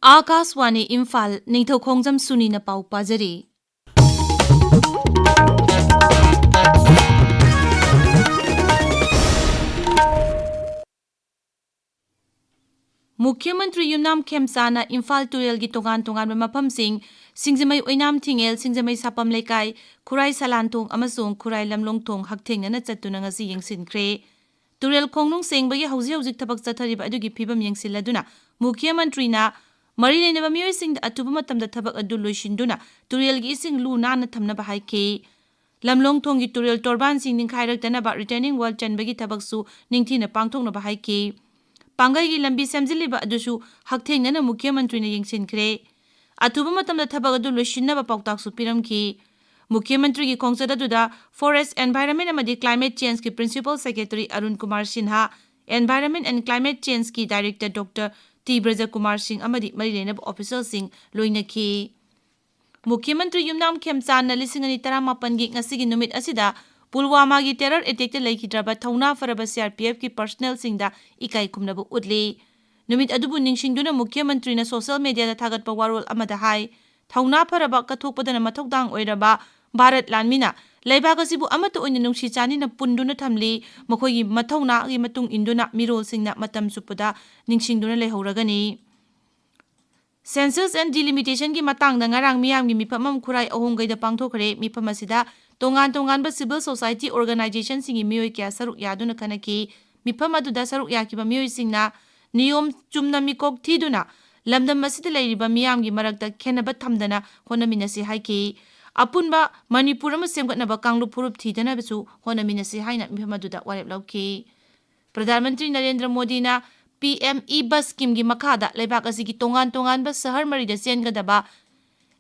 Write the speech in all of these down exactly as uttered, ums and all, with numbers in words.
ꯑꯥꯀꯥꯁꯋꯥꯅꯤ ꯏꯝꯐꯥꯜ, ꯅꯤꯡꯊꯧꯈꯣꯡꯖꯝ ꯁꯨꯅꯤꯅ ꯄꯥꯎ ꯄꯥꯖꯔꯤ꯫ ꯃꯨꯈ꯭ꯌ ꯃꯟꯇ꯭ꯔꯤ ꯌꯨꯝꯅꯥꯝ ꯈꯦꯝꯆꯥꯅ ꯏꯝꯐꯥꯜ ꯇꯨꯔꯦꯜꯒꯤ ꯇꯣꯉꯥꯟ ꯇꯣꯉꯥꯟꯕ ꯃꯐꯝꯁꯤꯡ, ꯁꯤꯡꯖꯃꯩ ꯑꯣꯏꯅꯥꯝ ꯊꯤꯡꯉꯦꯜ, ꯁꯤꯡꯖꯃꯩ ꯁꯥꯄꯝ ꯂꯩꯀꯥꯏ, ꯈꯨꯔꯥꯏ ꯁꯂꯥꯟꯊꯣꯡ ꯑꯃꯁꯨꯡ ꯈꯨꯔꯥꯏ ꯂꯝꯂꯣꯡꯊꯣꯡ ꯍꯛꯊꯦꯡꯅꯅ ꯆꯠꯇꯨꯅ ꯉꯁꯤ ꯌꯦꯡꯁꯤꯟꯈ꯭ꯔꯦ꯫ ꯇꯨꯔꯦꯜ ꯈꯣꯡꯅꯨꯡ ꯁꯦꯡꯕꯒꯤ ꯍꯧꯖꯤꯛ ꯍꯧꯖꯤꯛ ꯊꯕꯛ ꯆꯠꯊꯔꯤꯕ ꯑꯗꯨꯒꯤ ꯐꯤꯕꯝ ꯌꯦꯡꯁꯤꯜꯂꯗꯨꯅ ꯃꯨꯈ꯭ꯌ ꯃꯟꯇ꯭ꯔꯤꯅ ꯃꯔꯤ ꯂꯩꯅꯕ ꯃꯤꯑꯣꯏꯁꯤꯡꯗ ꯑꯊꯨꯕ ꯃꯇꯝꯗ ꯊꯕꯛ ꯑꯗꯨ ꯂꯣꯏꯁꯤꯟꯗꯨꯅ ꯇꯨꯔꯦꯜꯒꯤ ꯏꯁꯤꯡ ꯂꯨ ꯅꯥꯟꯅ ꯊꯝꯅꯕ ꯍꯥꯏꯈꯤ꯫ ꯂꯝꯂꯣꯡꯊꯣꯡꯒꯤ ꯇꯨꯔꯦꯜ ꯇꯣꯔꯕꯥꯟꯁꯤꯡ ꯅꯤꯡꯈꯥꯏꯔꯛꯇꯅꯕ retaining wall ꯆꯟꯕꯒꯤ ꯊꯕꯛꯁꯨ ꯅꯤꯡꯊꯤꯅ ꯄꯥꯡꯊꯣꯛꯅꯕ ꯍꯥꯏꯈꯤ꯫ ꯄꯥꯡꯒꯩꯒꯤ ꯂꯝꯕꯤ ꯁꯦꯝꯖꯤꯜꯂꯤꯕ ꯑꯗꯨꯁꯨ ꯍꯛꯊꯦꯡꯅꯅ ꯃꯨꯈ꯭ꯌ ꯃꯟꯇ꯭ꯔꯤꯅ ꯌꯦꯡꯁꯤꯟꯈ꯭ꯔꯦ꯫ ꯑꯊꯨꯕ ꯃꯇꯝꯗ ꯊꯕꯛ ꯑꯗꯨ ꯂꯣꯏꯁꯤꯟꯅꯕ ꯄꯥꯎꯇꯥꯛꯁꯨ ꯄꯤꯔꯝꯈꯤ꯫ ꯃꯨꯈ꯭ꯌ ꯃꯟꯇ꯭ꯔꯤꯒꯤ ꯈꯣꯡꯆꯠ ꯑꯗꯨꯗ Forest, Environment ꯑꯃꯗꯤ Climate Changeꯀꯤ Principal Secretary Arun Kumar Sinha, Environment and Climate Changeꯀꯤ Director Doctor T Brajkumar Singh ꯑꯃꯗꯤ ꯃꯔꯤ ꯂꯩꯅꯕ officialꯁꯤꯡ ꯂꯣꯏꯅꯈꯤ꯫ ꯃꯨꯈ꯭ꯌ ꯃꯟꯇ꯭ꯔꯤ ꯌꯨꯝꯅꯥꯝ ꯈꯦꯝꯆꯥꯟꯅ ꯂꯤꯁꯤꯡ ꯑꯅꯤ ꯇꯔꯥꯃꯥꯄꯟꯒꯤ ꯉꯁꯤꯒꯤ ꯅꯨꯃꯤꯠ ꯑꯁꯤꯗ ꯄꯨꯜꯋꯥꯃꯥꯒꯤ terror attackꯇ ꯂꯩꯈꯤꯗ꯭ꯔꯕ ꯊꯧꯅꯥ ꯐꯔꯕ CRPFꯀꯤ personnelꯁꯤꯡꯗ ꯏꯀꯥꯏ ꯈꯨꯝꯅꯕ ꯎꯠꯂꯤ꯫ ꯅꯨꯃꯤꯠ ꯑꯗꯨꯕꯨ ꯅꯤꯡꯁꯤꯡꯗꯨꯅ ꯃꯨꯈ꯭ꯌ ꯃꯟꯇ꯭ꯔꯤꯅ social mediaꯗ ꯊꯥꯒꯠꯄ ꯋꯥꯔꯣꯜ ꯑꯃꯗ ꯍꯥꯏ, ꯊꯧꯅꯥ ꯐꯔꯕ, ꯀꯠꯊꯣꯛꯄꯗꯅ ꯃꯊꯧꯗꯥꯡ ꯑꯣꯏꯔꯕ ꯚꯥꯔꯠ ꯂꯥꯟꯃꯤꯅ ꯂꯩꯕꯥꯛ ꯑꯁꯤꯕꯨ ꯑꯃꯠꯇ ꯑꯣꯏꯅ ꯅꯨꯡꯁꯤ ꯆꯥꯟꯅꯅ ꯄꯨꯟꯗꯨꯅ ꯊꯝꯂꯤ꯫ ꯃꯈꯣꯏꯒꯤ ꯃꯊꯧꯅꯥꯒꯤ ꯃꯇꯨꯡ ꯏꯟꯗꯨꯅ ꯃꯤꯔꯣꯜꯁꯤꯡꯅ ꯃꯇꯝ ꯆꯨꯞꯄꯗ ꯅꯤꯡꯁꯤꯡꯗꯨꯅ ꯂꯩꯍꯧꯔꯒꯅꯤ꯫ Census and Delimitationꯒꯤ ꯃꯇꯥꯡꯗ ꯉꯔꯥꯡ ꯃꯤꯌꯥꯝꯒꯤ ꯃꯤꯐꯝ ꯑꯃ ꯈꯨꯔꯥꯏ ꯑꯍꯣꯡꯒꯩꯗ ꯄꯥꯡꯊꯣꯛꯈ꯭ꯔꯦ꯫ ꯃꯤꯐꯝ ꯑꯁꯤꯗ ꯇꯣꯉꯥꯟ ꯇꯣꯉꯥꯟꯕ civil society organizationꯁꯤꯡꯒꯤ ꯃꯤꯑꯣꯏ ꯀꯌꯥ ꯁꯔꯨꯛ ꯌꯥꯗꯨꯅ ꯈꯟꯅꯈꯤ꯫ ꯃꯤꯐꯝ ꯑꯗꯨꯗ ꯁꯔꯨꯛ ꯌꯥꯈꯤꯕ ꯃꯤꯑꯣꯏꯁꯤꯡꯅ ꯅꯤꯌꯣꯝ ꯆꯨꯝꯅ ꯃꯤꯀꯣꯛ ꯊꯤꯗꯨꯅ ꯂꯝꯗꯝ ꯑꯁꯤꯗ ꯂꯩꯔꯤꯕ ꯃꯤꯌꯥꯝꯒꯤ ꯃꯔꯛꯇ ꯈꯦꯟꯅꯕ ꯊꯝꯗꯅ ꯍꯣꯠꯅꯃꯤꯟꯅꯁꯤ ꯍꯥꯏꯈꯤ꯫ ꯑꯄꯨꯟꯕ ꯃꯅꯤꯄꯨꯔ ꯑꯃ ꯁꯦꯝꯒꯠꯅꯕ ꯀꯥꯡꯂꯨꯞ ꯐꯨꯔꯨꯞ ꯊꯤꯗꯅꯕꯁꯨ ꯍꯣꯠꯅꯃꯤꯟꯅꯁꯤ ꯍꯥꯏꯅ ꯃꯤꯐꯝ ꯑꯗꯨꯗ ꯋꯥꯔꯦꯞ ꯂꯧꯈꯤ꯫ ꯄ꯭ꯔꯙꯥꯟ ꯃꯟꯇ꯭ꯔꯤ ꯅꯔꯦꯟꯗ꯭ꯔ ꯃꯣꯗꯤꯅ PM E-Bus schemeꯒꯤ ꯃꯈꯥꯗ ꯂꯩꯕꯥꯛ ꯑꯁꯤꯒꯤ ꯇꯣꯉꯥꯟ ꯇꯣꯉꯥꯟꯕ ꯁꯍꯔ ꯃꯔꯤꯗ ꯆꯦꯟꯒꯗꯕ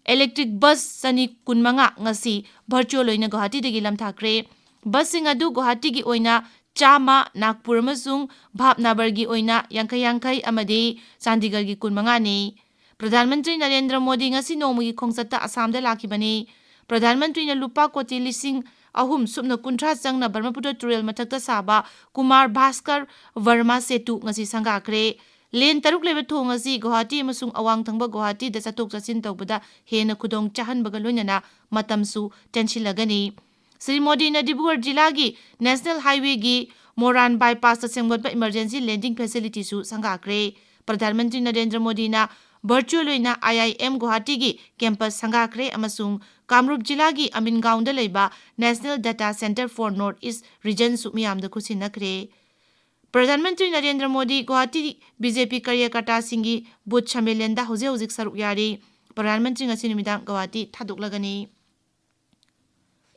electric bus ꯆꯅꯤ ꯀꯨꯟꯃꯉꯥ ꯉꯁꯤ virtual ꯑꯣꯏꯅ ꯒꯨꯋꯥꯍꯥꯇꯤꯗꯒꯤ ꯂꯝꯊꯥꯈ꯭ꯔꯦ꯫ Busꯁꯤꯡ ꯑꯗꯨ ꯒꯨꯋꯥꯍꯥꯇꯤꯒꯤ ꯑꯣꯏꯅ ꯆꯥꯝꯃ, ꯅꯥꯒꯄꯨꯔ ꯑꯃꯁꯨꯡ ꯚꯥꯕꯅꯥꯕꯔꯒꯤ ꯑꯣꯏꯅ ꯌꯥꯡꯈꯩ ꯌꯥꯡꯈꯩ ꯑꯃꯗꯤ ꯆꯥꯟꯗꯤꯒꯔꯒꯤ ꯀꯨꯟꯃꯉꯥꯅꯤ꯫ ꯄ꯭ꯔꯙꯥꯟ ꯃꯟꯇ꯭ꯔꯤ ꯅꯔꯦꯟꯗ꯭ꯔ ꯃꯣꯗꯤ ꯉꯁꯤ ꯅꯣꯡꯃꯒꯤ ꯈꯣꯡꯆꯠꯇ ꯑꯁꯥꯝꯗ ꯂꯥꯛꯈꯤꯕꯅꯤ꯫ ꯄ꯭ꯔꯙꯥꯟ ꯃꯟꯇ꯭ꯔꯤꯅ ꯂꯨꯄꯥ ꯀꯣꯇꯤ ꯂꯤꯁꯤꯡ ꯑꯍꯨꯝ ꯁꯨꯞꯅ ꯀꯨꯟꯊ꯭ꯔꯥ ꯆꯪꯅ ꯕ꯭ꯔꯍ꯭ꯃꯄꯨꯇ꯭ꯔ ꯇꯨꯔꯦꯜ ꯃꯊꯛꯇ ꯁꯥꯕ ꯀꯨꯃꯥꯔ ꯚꯥꯁꯀꯔ ꯚꯔꯃꯥ ꯁꯦꯇꯨ ꯉꯁꯤ ꯁꯪꯒꯥꯈ꯭ꯔꯦ꯫ ꯂꯦꯟ ꯇꯔꯨꯛ ꯂꯩꯕ ꯊꯣꯡ ꯑꯁꯤ ꯒꯨꯋꯥꯍꯥꯇꯤ ꯑꯃꯁꯨꯡ ꯑꯋꯥꯡ ꯊꯪꯕ ꯒꯨꯋꯥꯍꯥꯇꯤꯗ ꯆꯠꯊꯣꯛ ꯆꯠꯁꯤꯟ ꯇꯧꯕꯗ ꯍꯦꯟꯅ ꯈꯨꯗꯣꯡ ꯆꯥꯍꯟꯕꯒ ꯂꯣꯏꯅꯅ ꯃꯇꯝꯁꯨ ꯇꯦꯟꯁꯤꯜꯂꯒꯅꯤ꯫ ꯁ꯭ꯔꯤ ꯃꯣꯗꯤꯅ ꯗꯤꯕ꯭ꯔꯨꯒꯔ ꯖꯤꯂꯥꯒꯤ ꯅꯦꯁꯅꯦꯜ ꯍꯥꯏꯋꯦꯒꯤ ꯃꯣꯔꯥꯟ ꯕꯥꯏꯄꯥꯁꯇ ꯁꯦꯝꯒꯠꯄ ꯏꯃꯔꯖꯦꯟꯁꯤ ꯂꯦꯟꯗꯤꯡ ꯐꯦꯁꯤꯂꯤꯇꯤꯁꯨ ꯁꯪꯒꯥꯈ꯭ꯔꯦ꯫ ꯄ꯭ꯔꯙꯥꯟ ꯃꯟꯇ꯭ꯔꯤ ꯅꯔꯦꯟꯗ꯭ꯔ ꯃꯣꯗꯤꯅ ꯚꯔꯆꯨꯑꯦꯜ ꯑꯣꯏꯅ ꯑꯥꯏ ꯑꯥꯏ ꯑꯦꯝ ꯒꯨꯋꯥꯍꯥꯇꯤꯒꯤ ꯀꯦꯝꯄꯁ ꯁꯪꯒꯥꯈ꯭ꯔꯦ ꯑꯃꯁꯨꯡ ꯀꯥꯃꯔꯨꯞ ꯖꯤꯂꯥꯒꯤ ꯑꯃꯤꯟꯒꯥꯎꯟꯗ ꯂꯩꯕ National Data Centre for North East Regionꯁꯨ ꯃꯤꯌꯥꯝꯗ ꯈꯨꯠꯁꯤꯟꯅꯈ꯭ꯔꯦ꯫ ꯄ꯭ꯔꯙꯥꯟ ꯃꯟꯇ꯭ꯔꯤ ꯅꯔꯦꯟꯗ꯭ꯔ ꯃꯣꯗꯤ ꯒꯨꯋꯥꯍꯥꯇꯤ ꯕꯤ ꯖꯦ ꯄꯤ ꯀꯥꯔꯌꯀꯔꯇꯥꯁꯤꯡꯒꯤ ꯕꯨꯊ ꯁꯝꯃꯦꯂꯟꯗ ꯍꯧꯖꯤꯛ ꯍꯧꯖꯤꯛ ꯁꯔꯨꯛ ꯌꯥꯔꯤ꯫ ꯄ꯭ꯔꯙꯥꯟ ꯃꯟꯇ꯭ꯔꯤ ꯉꯁꯤ ꯅꯨꯃꯤꯗꯥꯡ ꯒꯨꯋꯥꯍꯥꯇꯤ ꯊꯥꯗꯣꯛꯂꯒꯅꯤ꯫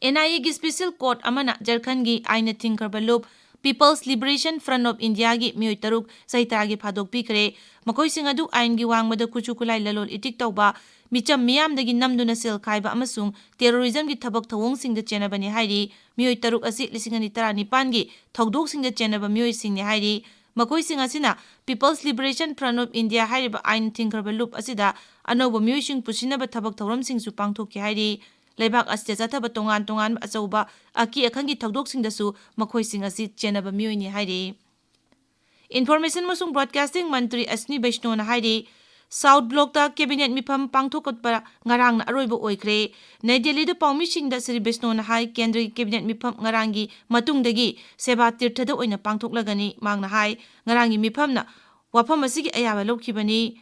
ꯑꯦꯟ ꯑꯥꯏ ꯑꯦꯒꯤ ꯁ꯭ꯄꯦꯁꯦꯜ ꯀꯣꯔꯠ ꯑꯃꯅ ꯖꯔꯈꯟꯒꯤ ꯑꯥꯏꯟꯅ ꯊꯤꯡꯈ꯭ꯔꯕ ꯂꯨꯞ People's Liberation Front of Indiaꯒꯤ ꯃꯤꯑꯣꯏ ꯇꯔꯨꯛ ꯆꯍꯤ ꯇꯔꯥꯒꯤ ꯐꯥꯗꯣꯛ ꯄꯤꯈ꯭ꯔꯦ꯫ ꯃꯈꯣꯏꯁꯤꯡ ꯑꯗꯨ ꯑꯥꯏꯟꯒꯤ ꯋꯥꯡꯃꯗ ꯈꯨꯠꯁꯨ ꯈꯨꯠꯂꯥꯏ ꯂꯂꯣꯟ ꯏꯇꯤꯛ ꯇꯧꯕ, ꯃꯤꯆꯝ ꯃꯤꯌꯥꯝꯗꯒꯤ ꯅꯝꯗꯨꯅ ꯁꯦꯜ ꯈꯥꯏꯕ ꯑꯃꯁꯨꯡ ꯇꯦꯔꯣꯔꯤꯖꯝꯒꯤ ꯊꯕꯛ ꯊꯧꯑꯣꯡꯁꯤꯡꯗ ꯆꯦꯟꯅꯕꯅꯤ ꯍꯥꯏꯔꯤ꯫ ꯃꯤꯑꯣꯏ ꯇꯔꯨꯛ ꯑꯁꯤ ꯂꯤꯁꯤꯡ ꯑꯅꯤ ꯇꯔꯥꯅꯤꯄꯥꯟꯒꯤ ꯊꯧꯗꯣꯛꯁꯤꯡꯗ ꯆꯦꯟꯅꯕ ꯃꯤꯑꯣꯏꯁꯤꯡꯅꯤ ꯍꯥꯏꯔꯤ꯫ ꯃꯈꯣꯏꯁꯤꯡ ꯑꯁꯤꯅ People's Liberation Front of India ꯍꯥꯏꯔꯤꯕ ꯑꯥꯏꯟ ꯊꯤꯡꯈ꯭ꯔꯕ ꯂꯨꯞ ꯑꯁꯤꯗ ꯑꯅꯧꯕ ꯃꯤꯑꯣꯏꯁꯤꯡ ꯄꯨꯁꯤꯟꯅꯕ ꯊꯕꯛ ꯊꯧꯔꯝꯁꯤꯡꯁꯨ ꯄꯥꯡꯊꯣꯛꯈꯤ ꯍꯥꯏꯔꯤ꯫ ꯂꯩꯕꯥꯛ ꯑꯁꯤꯗ ꯆꯠꯊꯕ ꯇꯣꯉꯥꯟ ꯇꯣꯉꯥꯟꯕ ꯑꯆꯧꯕ ꯑꯀꯤ ꯑꯈꯪꯒꯤ ꯊꯧꯗꯣꯛꯁꯤꯡꯗꯁꯨ ꯃꯈꯣꯏꯁꯤꯡ ꯑꯁꯤ ꯆꯦꯟꯅꯕ ꯃꯤꯑꯣꯏꯅꯤ ꯍꯥꯏꯔꯤ꯫ Information ꯑꯃꯁꯨꯡ Broadcasting ꯃꯟꯇ꯭ꯔꯤ ꯑꯁ꯭ꯋꯤꯅꯤ ꯕꯩꯁꯅꯣꯅ ꯍꯥꯏꯔꯤ, ꯁꯥꯎꯠ ꯕ꯭ꯂꯣꯛꯇ ꯀꯦꯕꯤꯅꯦꯠ ꯃꯤꯐꯝ ꯄꯥꯡꯊꯣꯛꯄ ꯉꯔꯥꯡꯅ ꯑꯔꯣꯏꯕ ꯑꯣꯏꯈ꯭ꯔꯦ꯫ ꯅꯩ ꯗꯦꯜꯂꯤꯗ ꯄꯥꯎꯃꯤꯁꯤꯡꯗ ꯁ꯭ꯔꯤ ꯕꯩꯁꯅꯣꯅ ꯍꯥꯏ, ꯀꯦꯟꯗ꯭ꯔꯒꯤ ꯀꯦꯕꯤꯅꯦꯠ ꯃꯤꯐꯝ ꯉꯔꯥꯡꯒꯤ ꯃꯇꯨꯡꯗꯒꯤ ꯁꯦꯕꯥ ꯇꯤꯔꯊꯗ ꯑꯣꯏꯅ ꯄꯥꯡꯊꯣꯛꯂꯒꯅꯤ꯫ ꯃꯍꯥꯛꯅ ꯍꯥꯏ, ꯉꯔꯥꯡꯒꯤ ꯃꯤꯐꯝꯅ ꯋꯥꯐꯝ ꯑꯁꯤꯒꯤ ꯑꯌꯥꯕ ꯂꯧꯈꯤꯕꯅꯤ꯫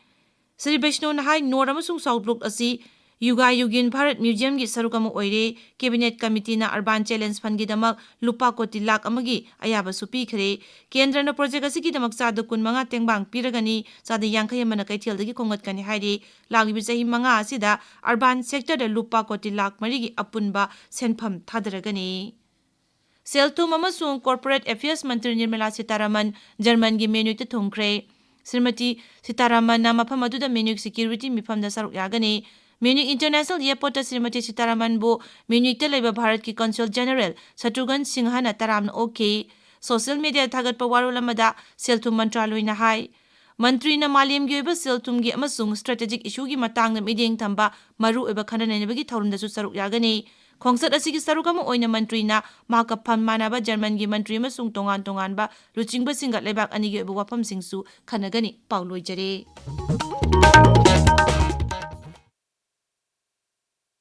ꯁ꯭ꯔꯤ ꯕꯩꯁꯅꯣꯅ ꯍꯥꯏ, ꯅꯣꯔꯠ ꯑꯃꯁꯨꯡ ꯁꯥꯎꯠ ꯕ꯭ꯂꯣꯛ ꯑꯁꯤ ꯌꯨꯒꯥ ꯌꯨꯒꯤꯟ ꯚꯥꯔꯠ ꯃ꯭ꯌꯨꯖꯤꯌꯝꯒꯤ ꯁꯔꯨꯛ ꯑꯃ ꯑꯣꯏꯔꯦ꯫ ꯀꯦꯕꯤꯅꯦꯠ ꯀꯃꯤꯇꯤꯅ Urban Challenge Fundꯒꯤꯗꯃꯛ ꯂꯨꯄꯥ ꯀꯣꯇꯤ ꯂꯥꯈ ꯑꯃꯒꯤ ꯑꯌꯥꯕꯁꯨ ꯄꯤꯈ꯭ꯔꯦ꯫ ꯀꯦꯟꯗ꯭ꯔꯅ ꯄ꯭ꯔꯣꯖꯦꯛ ꯑꯁꯤꯒꯤꯗꯃꯛ ꯆꯥꯗ ꯀꯨꯟꯃꯉꯥ ꯇꯦꯡꯕꯥꯡ ꯄꯤꯔꯒꯅꯤ, ꯆꯥꯗ ꯌꯥꯡꯈꯩ ꯑꯃꯅ ꯀꯩꯊꯦꯜꯗꯒꯤ ꯈꯣꯝꯒꯠꯀꯅꯤ ꯍꯥꯏꯔꯤ꯫ ꯂꯥꯛꯂꯤꯕ ꯆꯍꯤ ꯃꯉꯥ ꯑꯁꯤꯗ Urban Sectorꯗ ꯂꯨꯄꯥ ꯀꯣꯇꯤ ꯂꯥꯈ ꯃꯔꯤꯒꯤ ꯑꯄꯨꯟꯕ ꯁꯦꯟꯐꯝ ꯊꯥꯗꯔꯒꯅꯤ꯫ ꯁꯦꯜ-ꯊꯨꯝ ꯑꯃꯁꯨꯡ Corporate Affairs ꯃꯟꯇ꯭ꯔꯤ ꯅꯤꯔꯃꯂꯥ ꯁꯤꯇꯥꯔꯥꯃꯟ ꯖꯔꯃꯟꯒꯤ ꯃ꯭ꯌꯨꯅꯤꯛꯇ ꯊꯨꯡꯈ꯭ꯔꯦ꯫ ꯁ꯭ꯔꯤꯃꯇꯤ ꯁꯤꯇꯥꯔꯥꯃꯟꯅ ꯃꯐꯝ ꯑꯗꯨꯗ ꯃ꯭ꯌꯨꯅꯤꯛ ꯁꯦꯀ꯭ꯌꯨꯔꯤꯇꯤ ꯃꯤꯐꯝꯗ ꯁꯔꯨꯛ ꯌꯥꯒꯅꯤ꯫ ꯃ꯭ꯌꯨꯅꯤꯛ International Airportꯇ ꯁ꯭ꯔꯤꯃꯇꯤ ꯁꯤꯇꯥꯔꯥꯃꯟꯕꯨ ꯃ꯭ꯌꯨꯅꯤꯛꯇ ꯂꯩꯕ ꯚꯥꯔꯠꯀꯤ Consul General ꯁꯇ꯭ꯔꯨꯘꯟ ꯁꯤꯡꯍꯅ ꯇꯔꯥꯝꯅ ꯑꯣꯛꯈꯤ꯫ Social Mediaꯗ ꯊꯥꯒꯠꯄ ꯋꯥꯔꯣꯜ ꯑꯃꯗ ꯁꯦꯜ-ꯊꯨꯝ ꯃꯟꯇ꯭ꯔꯥꯂꯣꯏꯅ ꯍꯥꯏ, ꯃꯟꯇ꯭ꯔꯤꯅ ꯃꯥꯂꯦꯝꯒꯤ ꯑꯣꯏꯕ ꯁꯦꯜ-ꯊꯨꯝꯒꯤ ꯑꯃꯁꯨꯡ strategic issueꯒꯤ ꯃꯇꯥꯡꯗ ꯃꯤꯠꯌꯦꯡ ꯊꯝꯕ ꯃꯔꯨꯑꯣꯏꯕ ꯈꯟꯅ ꯅꯩꯅꯕꯒꯤ ꯊꯧꯔꯝꯗꯁꯨ ꯁꯔꯨꯛ ꯌꯥꯒꯅꯤ꯫ ꯈꯣꯡꯆꯠ ꯑꯁꯤꯒꯤ ꯁꯔꯨꯛ ꯑꯃ ꯑꯣꯏꯅ ꯃꯟꯇ꯭ꯔꯤꯅ ꯃꯍꯥꯛꯀ ꯐꯝ ꯃꯥꯟꯅꯕ ꯖꯔꯃꯟꯒꯤ ꯃꯟꯇ꯭ꯔꯤ ꯑꯃꯁꯨꯡ ꯇꯣꯉꯥꯟ ꯇꯣꯉꯥꯟꯕ ꯂꯨꯆꯤꯡꯕꯁꯤꯡꯒ ꯂꯩꯕꯥꯛ ꯑꯅꯤꯒꯤ ꯑꯣꯏꯕ ꯋꯥꯐꯝꯁꯤꯡꯁꯨ ꯈꯟꯅꯒꯅꯤ꯫ ꯄꯥꯎ ꯂꯣꯏꯖꯔꯦ꯫